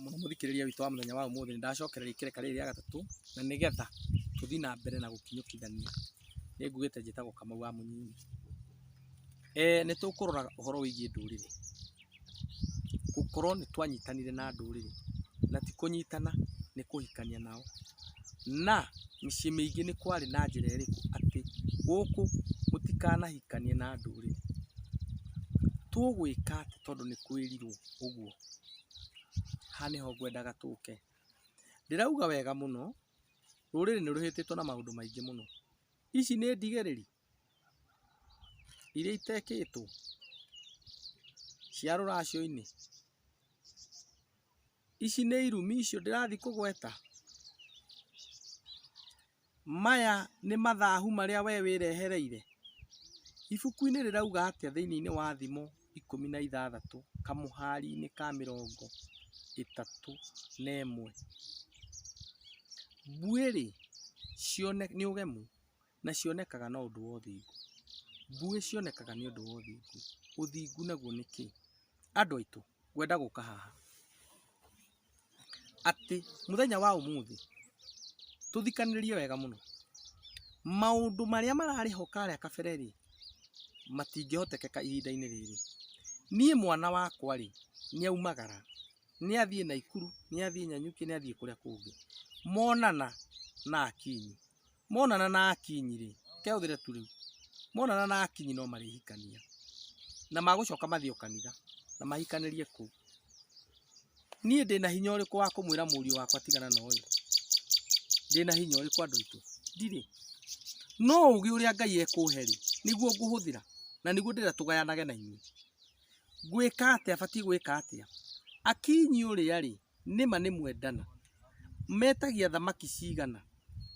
Mũno mũthikĩrĩria witũ wa mũthenya wa ũmũthĩ, nĩ ndacokereria ikereka rĩrĩ rĩa gatatũ, na nĩgetha tũthiĩ na mbere na gũkinyũkithania. Nĩ ngugĩte njĩtagwo Kamau wa Mũnyinyi. Nĩ tũkũrora ũhoro wĩgiĩ ndũrĩrĩ, gũkorwo nĩ twanyitanire na ndũrĩrĩ, na ti kũnyitana nĩ kũhikania nao. Na mĩciĩ mĩingĩ nĩ kwarĩ na njĩra ĩrĩkũ atĩ gũkũ mũtikanahikanie na ndũrĩrĩ. Tũgwĩka atĩa tondũ nĩ kwĩrirwo ũguo? Haha nĩho ngwendaga tũke. Ndĩrauga wega mũno, rũrĩrĩ nĩ rũhĩtĩtwo na maũndũ maingĩ mũno. Ici nĩ ndigĩrĩri iria itekĩtwo cia rũracio-inĩ? Ici nĩ irumi icio ndĩrathiĩ kũgweta? Maya nĩ mathahu marĩa we wĩrehereire? Ibuku-inĩ rĩrauga atĩa thĩinĩ wa Thimo 16 kamũhari-inĩ ka 31? Mbuĩ-rĩ, nĩ ũgemu na cionekaga na ũndũ wa ũthingu. Mbuĩ cionekaga nĩ ũndũ wa ũthingu. Ũthingu naguo nĩ kĩ? Andũ aitũ, ngwenda gũka haha atĩ mũthenya wa ũmũthĩ tũthikanĩrĩrie wega mũno. Maũndũ marĩa mararĩ ho karĩa kabere rĩ, matingĩhotekeka ihinda-inĩ rĩrĩ. Niĩ mwana wakwa rĩ, nĩ aumagara, nĩ athiĩ Naikuru, nĩ athiĩ Nanyuki, nĩ athiĩ kũrĩa kũngĩ. Monana na Akinyi, Monana na Akinyi rĩ, reke hũthĩre tu rĩu, monana na Akinyi no marĩhikania. Na magũcoka mathiĩ o kanitha na mahikanĩrie kũu. Niĩ ndĩna hinya ũrĩkũ wa kũmwĩra mũriũ wakwa tigana na ũyũ? Ndĩna hinya ũrĩkũ andũ aitũ? Ndirĩ. No ũgĩ ũrĩa Ngai ekũhe rĩ, nĩguo ngũhũthĩra na nĩguo ndĩrenda tũgayanage na inyuĩ. Ngwĩka atĩa? Batiĩ gwĩka atĩa? Akinyi ũrĩa rĩ, nĩma nĩ mwendana. Metagia thamaki cigana?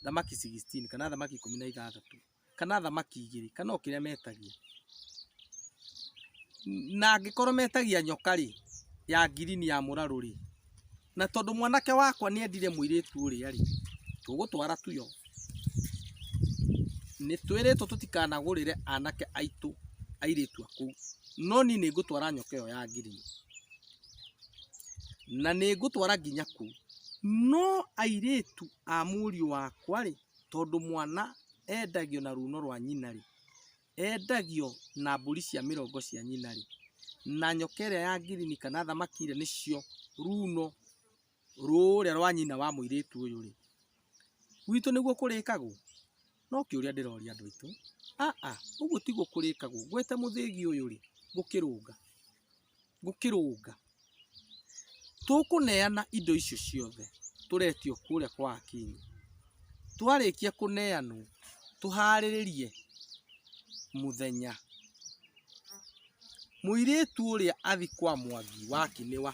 Thamaki 16 kana thamaki 16 kana thamaki igĩrĩ kana o kĩrĩa metagia. Na angĩkorwo metagia nyoka rĩ, ya ngirini ya mũrarũ rĩ, na tondũ mwanake wakwa nĩ endire mũirĩtu ũrĩa rĩ, tũgũtwara tu yo. Nĩ twĩrĩtwo tũtikanagũrĩre anake aitũ airĩtu a kũu, no niĩ nĩ ngũtwara nyoka ĩyo ya ngirini. Na nĩ ngũtwara nginya kũu. No airĩtu a mũriũ wakwa rĩ, tondũ mwana endagio na runo rwa nyina rĩ, endagio na mbũri cia mĩrongo cia nyina rĩ, na nyoka ĩrĩa ya ngirini kana thamaki ĩrĩa nĩcio runo rũrĩa rwa nyina wa mũirĩtu ũyũ rĩ, gwitũ nĩguo kũrĩkagwo? No kĩũria ndĩroria andũ aitũ, aa ũguo tiguo kũrĩkagwo, ngwete mũthĩgi ũyũ rĩ, ngũkĩrũnga. Ngũkĩrũnga. Tũkũneana indo icio ciothe tũretio kũrĩa kwa Akinyi. Twarĩkia kũneanwo, tũharĩrĩrie mũthenya. Mũirĩtu ũrĩa athi kwa Mwangi wa Kĩnĩwa,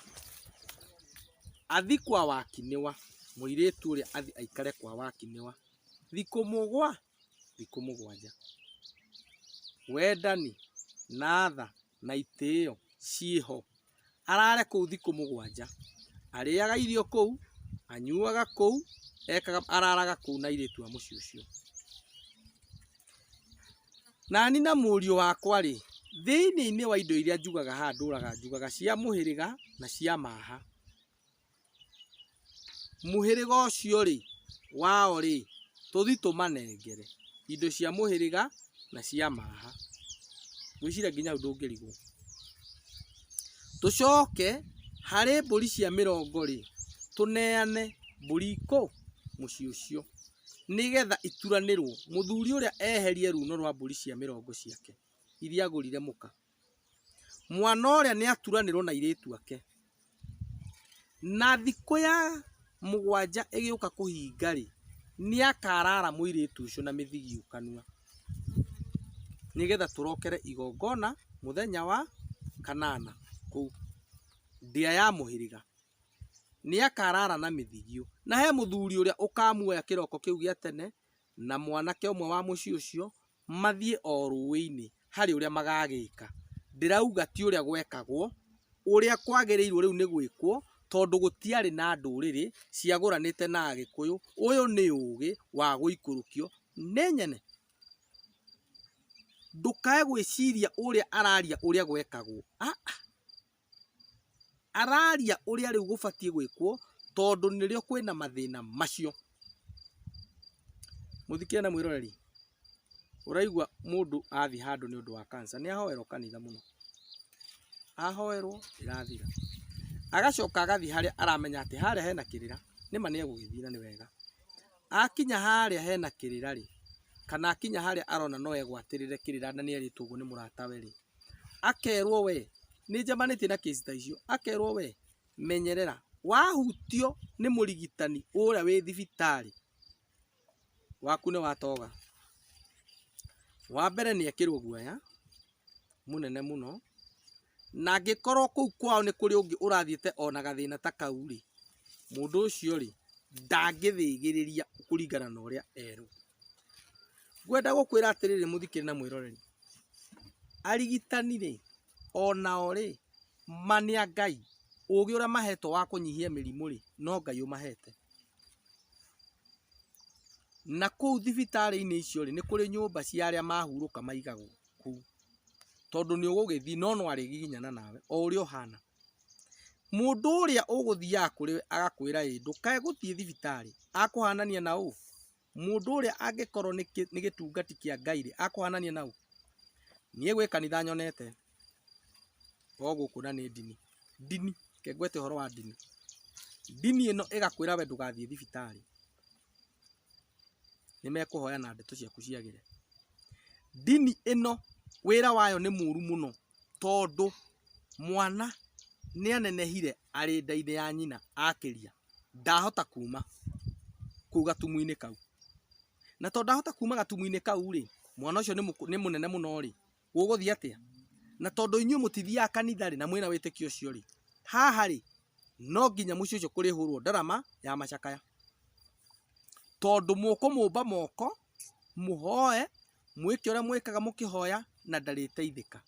athi kwa Wakĩnĩwa, mũirĩtu ũrĩa athi aikare kwa Wakĩnĩwa thikũ 7. Wendani na tha na itĩo ciĩho. Arare kũu thikũ 7. Arĩaga irio kũu, anyuaga kũu, ekaga araraga kũu na airĩtu a mũciĩ ũcio. Nani na mũriũ wakwa rĩ, thĩinĩ-inĩ wa indo iria njugaga haha ndũraga njugaga cia mũhĩrĩga na cia maha. Mũhĩrĩga ũcio-rĩ, wao-rĩ, tũthiĩ tũmanengere indo cia mũhĩrĩga na cia maha. Ngwĩciria nginya hau ndũngĩrigwo. Tũcoke harĩ mbũri cia mĩrongo-rĩ, tũneane mbũri kũ? Mũciĩ ũcio. Nĩgetha ituranĩrwo, mũthuri ũrĩa eherie runo rwa mbũri cia mĩrongo ciake iria agũrire mũka. Mwana ũrĩa nĩ aturanĩrwo na airĩtu ake. Na thikũ ya 7 ĩgĩũka kũhinga rĩ, nĩ akarara mũirĩtu ũcio na mĩthigio kanua. Nĩgetha tũrokere igongona mũthenya wa kanana kũu ndĩa ya mũhĩrĩga. Nĩ akarara na mĩthigio. Na he mũthuri ũrĩa ũkamuoya kĩroko kĩu gĩa tene na mwanake ũmwe wa mũciĩ ũcio mathiĩ o rũĩ-inĩ harĩ ũrĩa magagĩka. Ndĩrauga ti ũrĩa gwekagwo, ũrĩa kwagĩrĩirwo rĩu nĩ gwĩkwo tondũ gũtiarĩ na ndũrĩrĩ ciagũranĩte na Agĩkũyũ. Ũyũ nĩ ũgĩ wa gũikũrũkio nĩ nyene. Ndũkae gwĩciria ũrĩa araria ũrĩa gwekagwo, aa. Araria ũrĩa rĩu gũbatiĩ gwĩkwo tondũ nĩrĩo kwĩna mathĩna macio. Mũthikĩria na mwĩroreri, ũraigua mũndũ athiĩ handũ nĩ ũndũ wa cancer, nĩ ahoerwo kanitha mũno, ahoerwo ĩrathira, agacoka agathiĩ harĩa aramenya atĩ harĩa hena kĩrĩra, nĩma nĩ egũgĩthiĩ na nĩ wega. Akinya harĩa hena kĩrĩra rĩ, kana akinya harĩa arona no egwatĩrĩre kĩrĩra na nĩ erĩtwo ũguo nĩ mũratawe rĩ, akerwo we, nĩ njemanĩtie na case ta icio, akerwo we menyerera, wahutio nĩ mũrigitani ũrĩa wĩ thibitarĩ, waku nĩ watoga. Wa mbere nĩ ekĩrwo guoya mũnene mũno, na angĩkorwo kũu kwao nĩ kũrĩ ũngĩ ũrathiĩte ona gathĩna ta kau rĩ, mũndũ ũcio rĩ, ndangĩthĩgĩrĩria kũringana na ũrĩa erwo. Ngwenda gũkwĩra atĩrĩrĩ mũthikĩrĩria na mwĩroreri, arigitani rĩ, onao rĩ, ma nĩ a Ngai, ũgĩ ũrĩa mahetwo wa kũnyihia mĩrimũ rĩ, no Ngai ũmahete. Na kũu thibitarĩ-inĩ icio rĩ, nĩ kũrĩ nyũmba cia arĩa mahurũka maigagwo kũu, tondũ nĩ ũgũgĩthiĩ no no arĩgiginyana nawe o ũrĩa ũhana. Mũndũ ũrĩa ũgũthiaga kũrĩ we agakwĩra ĩ ndũkae gũthiĩ thibitarĩ, akũhanania na ũ? Mũndũ ũrĩa angĩkorwo nĩ gĩtungati kĩa Ngai rĩ, akũhanania na ũ? Niĩ gwĩ kanitha nyonete o gũkũ na nĩ ndini, ndini, reke ngwete ũhoro wa ndini. Ndini ĩno ĩgakwĩra we ndũgathiĩ thibitarĩ, nĩ mekũhoya na ndeto ciaku ciagĩre. Ndini ĩno wĩra wayo nĩ mũru mũno tondũ mwana nĩ anenehire arĩ nda-inĩ ya nyina akĩria, ndahota kuma kũu gatumu-inĩ kau. Na tondũ ndahota kuma gatumu-inĩ kau rĩ, mwana ũcio nĩ mũnene mũno rĩ, gũgũthiĩ atĩa? Na tondũ inyuĩ mũtithiaga kanitha rĩ, na mwĩna wĩtĩkio ũcio rĩ, haha rĩ, no nginya mũciĩ ũcio kũrĩhũrwo ndarama ya macakaya. Tondũ mũkũmũmba moko, mũhoe, mwĩke ũrĩa mwĩkaga mũkĩhoya, na ndarĩteithĩka.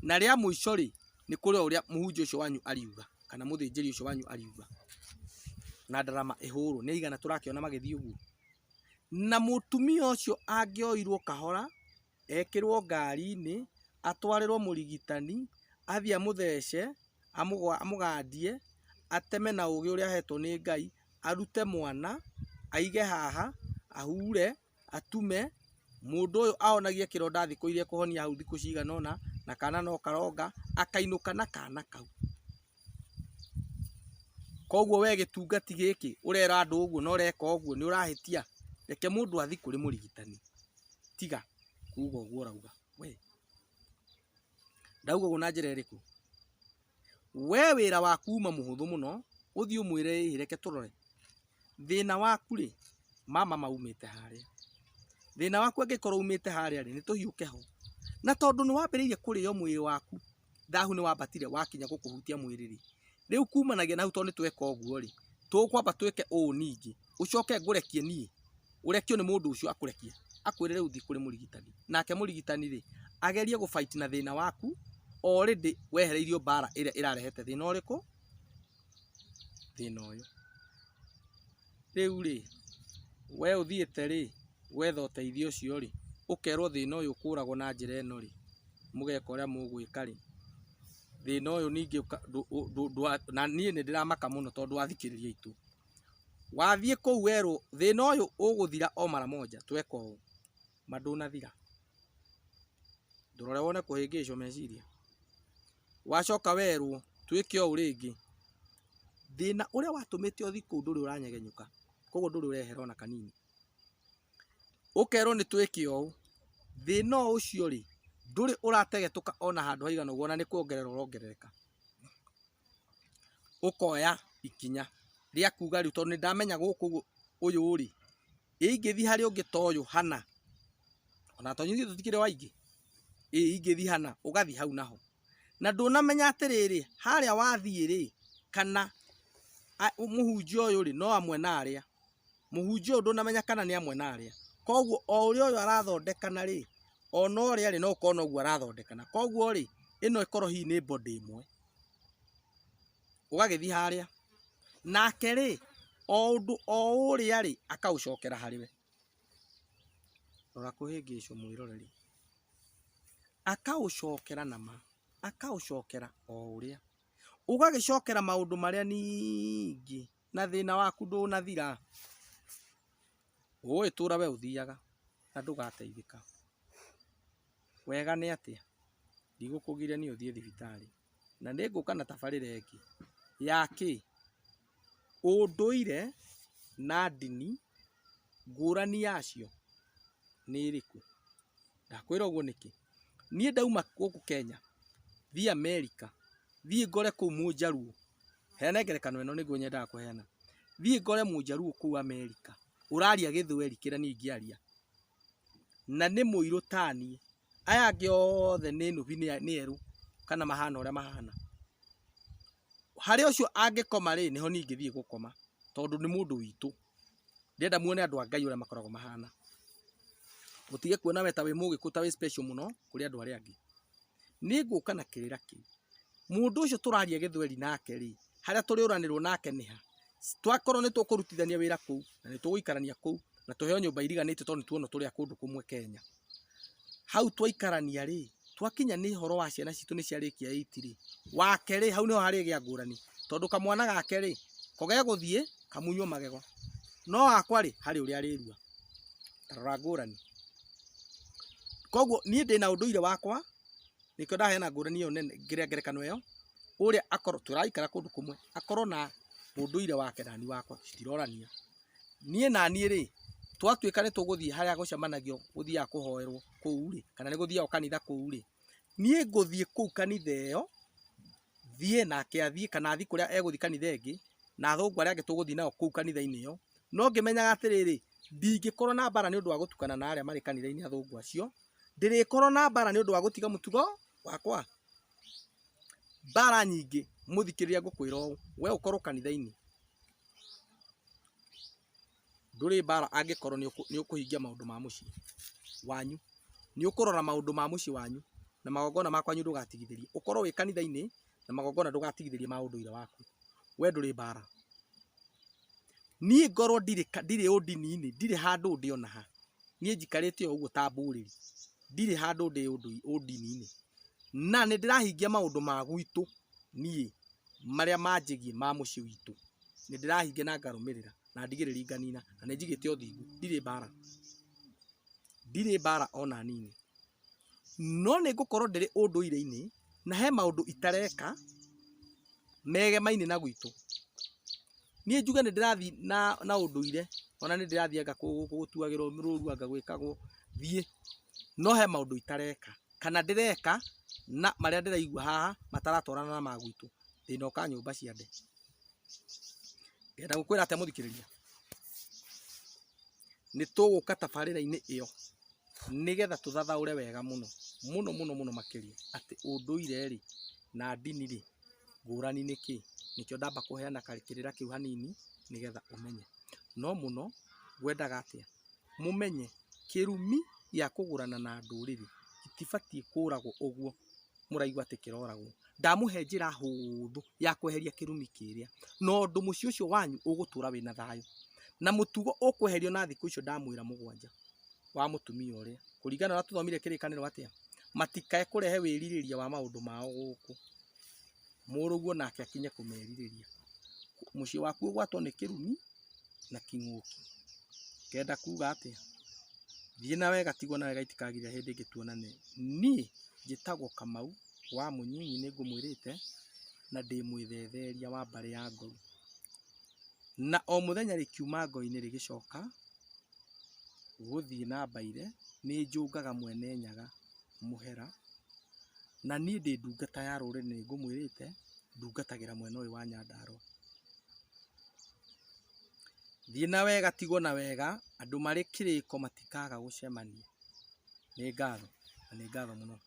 Na rĩa mũico rĩ, nĩ kũrĩ o ũrĩa mũhunjia ũcio wanyu ariuga, kana mũthĩnjĩri ũcio wanyu ariuga, na ndarama ĩhũrwo. Nĩ aigana tũrakĩona magĩthiĩ ũguo? Na mũtumia ũcio angĩoirwo kahora, ekĩrwo ngari-inĩ, atwarĩrwo mũrigitani, athiĩ amũthece, amũgandie, ateme na ũgĩ ũrĩa ahetwo nĩ Ngai, arute mwana, aige haha, ahure, atume, mũndũ ũyũ ahonagie kĩronda thikũ iria ekũhonia hau thikũ cigana ũna, na kana no karonga, akainũka na kana kau. Koguo we gĩtungati gĩkĩ ũrera andũ ũguo na ũreka ũguo nĩ ũrahĩtia, reke mũndũ athiĩ kũrĩ mũrigitani, tiga kuga ũguo ũrauga we. Ndauga ũguo na njĩra ĩrĩkũ? We wĩra waku uma mũhũthũ mũno, ũthiĩ ũmwĩre ĩĩ reke tũrore thĩna waku rĩ, mama maumĩte harĩa. Thĩna waku angĩkorwo umĩte harĩa rĩ, nĩ tũhiũke ho. Na tondũ nĩ wambĩrĩirie kũrĩo mwĩrĩ waku, thahu nĩ wambatire wakinya gũkũhutia mwĩrĩ rĩ, rĩu kumanagia na hau tondũ nĩ tweka ũguo rĩ, tũkwamba twĩke ũũ ningĩ, ũcoke ngũrekie niĩ, ũrekio nĩ mũndũ ũcio akũrekie, akwĩre rĩu thiĩ kũrĩ mũrigitani. Nake mũrigitani rĩ, agerie gũ fight na thĩna waku, already wehereirio mbara ĩrĩa ĩrarehete thĩna ũrĩkũ? Thĩna ũyũ. Rĩu rĩ, we ũthiĩte rĩ, gwetha ũteithio ũcio rĩ, ũkerwo thĩna ũyũ ũkũragwo na njĩra ĩno rĩ, mũgeka ũrĩa mũgwĩka rĩ, thĩna ũyũ ningĩ na niĩ nĩ ndĩramaka mũno tondũ athikĩrĩria aitũ, wathiĩ kũu werwo thĩna ũyũ ũgũthira o mara moja tweka ũũ, ma ndũnathira. Ndũrore wone kũhĩngĩcwo meciria. Wacoka werwo twĩke ũũ rĩngĩ, thĩna ũrĩa watũmĩte ũthiĩ kũu ndũrĩ ũranyegenyũka, koguo ndũrĩ ũrehera ona kanini. Ũkerwo nĩ twĩke ũũ, thĩna ũcio rĩ, ndũrĩ ũrategetũka ona handũ haigana ũguo ona nĩ kuongerera ũrongerereka. Ũkoya ikinya rĩa kuga rĩu tondũ nĩ ndamenya gũkũ ũguo ũyũ rĩ, ĩ ingĩthiĩ harĩ ũngĩ ta ũyũ hana, ona to ithuĩ tũtikĩrĩ o aingĩ, ĩ ingĩthiĩ hana, ũgathiĩ hau naho. Na ndũnamenya atĩrĩrĩ, harĩa wathiĩ rĩ, kana mũhunjia ũyũ rĩ, no amwe na arĩa. Mũhunjia ũyũ ndũnamenya kana nĩ amwe na arĩa. Koguo o ũrĩa ũyũ arathondekana rĩ, ona ũrĩa rĩ, no ũkorwo noguo arathondekana. Koguo rĩ, ĩno ĩkorwo hihi nĩ body ĩmwe. Ũgagĩthiĩ harĩa. Nake rĩ, o ũndũ o ũrĩa rĩ, akaũcokera harĩ we. Rora kũhĩngĩcwo mwĩroreri. Akaũcokera na ma, akaũcokera o ũrĩa. Ũgagĩcokera maũndũ marĩa ningĩ na thĩna waku ndũnathira. Ũĩ tũra we ũthiaga na ndũgateithĩka. Wega nĩ atĩa? Ndigũkũgiria niĩ ũthiĩ thibitarĩ. Na nĩ ngũka na tabarĩra ĩngĩ ya kĩ? Ũndũire na ndini ngũrani yacio nĩ ĩrĩkũ? Ndakwĩra ũguo nĩkĩ? Niĩ ndauma gũkũ Kenya, thiĩ Amerika, thiĩ ngore kũu mũnjaruo, heane ngerekano ĩno nĩguo nyendaga kũheana, thiĩ ngore mũnjaruo kũu Amerika, ũraria gĩthweri kĩrĩa niĩ ingĩaria, na nĩ mũirũ taniĩ, aya angĩ othe nĩ nũbi nĩ erũ kana mahana ũrĩa mahana. Harĩa ũcio angĩkoma rĩ, nĩho niĩ ingĩthiĩ gũkoma, tondũ nĩ mũndũ witũ. Ndĩrenda muone andũ a Ngai ũrĩa makoragwo mahana. Ũtige kuona we ta wĩ mũgĩkũyũ ta wĩ special mũno kũrĩ andũ arĩa angĩ. Nĩ ngũka na kĩrĩra kĩu. Mũndũ ũcio tũraria gĩthweri nake rĩ, harĩa tũrĩũranĩrwo nake nĩ ha? Twakorwo nĩ tũkũrutithania wĩra kũu, na nĩ tũgũikarania kũu, na tũheo nyũmba iriganĩtie tondũ nĩ tuonwo tũrĩ a kũndũ kũmwe Kenya. Hau twaikarania rĩ, twakinya nĩ ũhoro wa ciana citũ nĩ ciarĩkia eight rĩ, wake rĩ, hau nĩho harĩgĩa ngũrani, tondũ kamwana gake rĩ, ko gegũthiĩ kamunywo magego, no wakwa rĩ, harĩ ũrĩa arĩrua. Ta rora ngũrani. Koguo niĩ ndĩna ũndũire wakwa, nĩkĩo ndaheana ngũrani ĩyo nene, kĩrĩa ngerekano ĩyo, ũrĩa akorwo tũraikara kũndũ kũmwe, akorwo na ũndũire wake nani wakwa, citirorania. Niĩ naniĩ rĩ, twatuĩka nĩ tũgũthiĩ harĩa gũcemanagio gũthiaga kũhoerwo kũu rĩ, kana nĩ gũthiagwo kanitha kũu rĩ, niĩ ngũthiĩ kũu kanitha ĩyo, thiĩ nake athiĩ kana athiĩ kũrĩa egũthiĩ kanitha ĩngĩ, na athũngũ arĩa angĩ tũgũthiĩ nao kũu kanitha-inĩ ĩyo, no ngĩmenyaga atĩrĩrĩ, ndingĩkorwo na mbara nĩ ũndũ wa gũtukana na arĩa marĩ kanitha-inĩ athũngũ acio, ndĩrĩkorwo na mbara nĩ ũndũ wa gũtiga mũtugo wakwa. Mbara nyingĩ mũthikĩrĩria ngũkwĩra ũũ, we ũkorwo kanitha-inĩ, Ndũrĩ mbara angĩkorwo nĩ ũkũhingia maũndũ ma mũciĩ wanyu, nĩ ũkũrora maũndũ ma mũciĩ wanyu na magongona ma kwanyu ndũgatigithĩrie. Ũkorwo wĩ kanitha-inĩ na magongona ndũgatigithĩrie ma ũndũire waku, we ndũrĩ mbara. Niĩ ngorwo ndirĩ ũndini-inĩ, ndirĩ handũ ndĩ ona ha, niĩ njikarĩte o ũguo ta mbũrĩri, ndirĩ handũ ndĩ ũndini-inĩ, na nĩ ndĩrahingia maũndũ ma gwitũ niĩ marĩa manjĩgiĩ ma mũciĩ witũ. Nĩ ndĩrahingia na ngarũmĩrĩra na ndigĩrĩri nganina na nĩ njigĩte ũthingu, ndirĩ mbara, ndirĩ mbara ona nini. No nĩ ngũkorwo ndĩrĩ ũndũire-inĩ na he maũndũ itareka megemaine na gwitũ. Niĩ njuge nĩ ndĩrathiĩ na ũndũire ona nĩ ndĩrathiĩ anga gũtuagĩrwo rũru anga gwĩkagwo, thiĩ, no he maũndũ itareka kana ndĩreka na marĩa ndĩraigua haha mataratwarana na ma gwitũ, thĩna ũkanyũmba ciande. Ngenda gũkwĩra atĩa mũthikĩrĩria? Nĩ tũgũka tabarĩra-inĩ ĩyo nĩgetha tũthathaũre wega mũno mũno mũno mũno makĩria atĩ ũndũire rĩ na ndini rĩ ngũrani nĩ kĩ. Nĩkĩo ndamba kũheana kĩrĩra kĩu hanini nĩgetha ũmenye. No mũno ngwendaga atĩa? Mũmenye kĩrumi gĩa kũgũrana na ndũrĩrĩ gĩtibatiĩ kũragwo ũguo mũraigua atĩ kĩroragwo. Ndamũhe njĩra hũthũ ya kweheria kĩrumi kĩrĩa, na ũndũ mũciĩ ũcio wanyu ũgũtũra wĩna thayũ. Na mũtugo ũkweherio na thikũ icio ndamwĩra mũgwanja wa mũtumia ũrĩa, kũringana na ũrĩa tũthomire kĩrĩkanĩro atĩa, matikae kũrehe wĩrirĩria wa maũndũ mao gũkũ, mũrũguo nake akinye kũmerirĩria. Mũciĩ waku ũgwatwo nĩ kĩrumi na kĩng'ũki. Ngenda kuga atĩa? Thiĩ na wega tigwo na wega itikagirĩra hĩndĩ ĩngĩ tuonane. Niĩ njĩtagwo Kamau wa Mũnyinyi nĩ ngũmwĩrĩte na ndĩ mwĩthetheria wa mbarĩ ya Ngoru. Na o mũthenya rĩkiuma ngo-inĩ rĩgĩcoka gũthiĩ na mbaire nĩ njũngaga mwene Nyaga mũhera. Na niĩ ndĩ ndungata ya rũrĩrĩ nĩ ngũmwĩrĩte ndungatagĩra mwena ũyũ wa Nyandarũa. Thiĩ na wega tigwo na wega, andũ marĩ kĩrĩko matikaga gũcemania. Nĩ ngatho na nĩ ngatho mũno.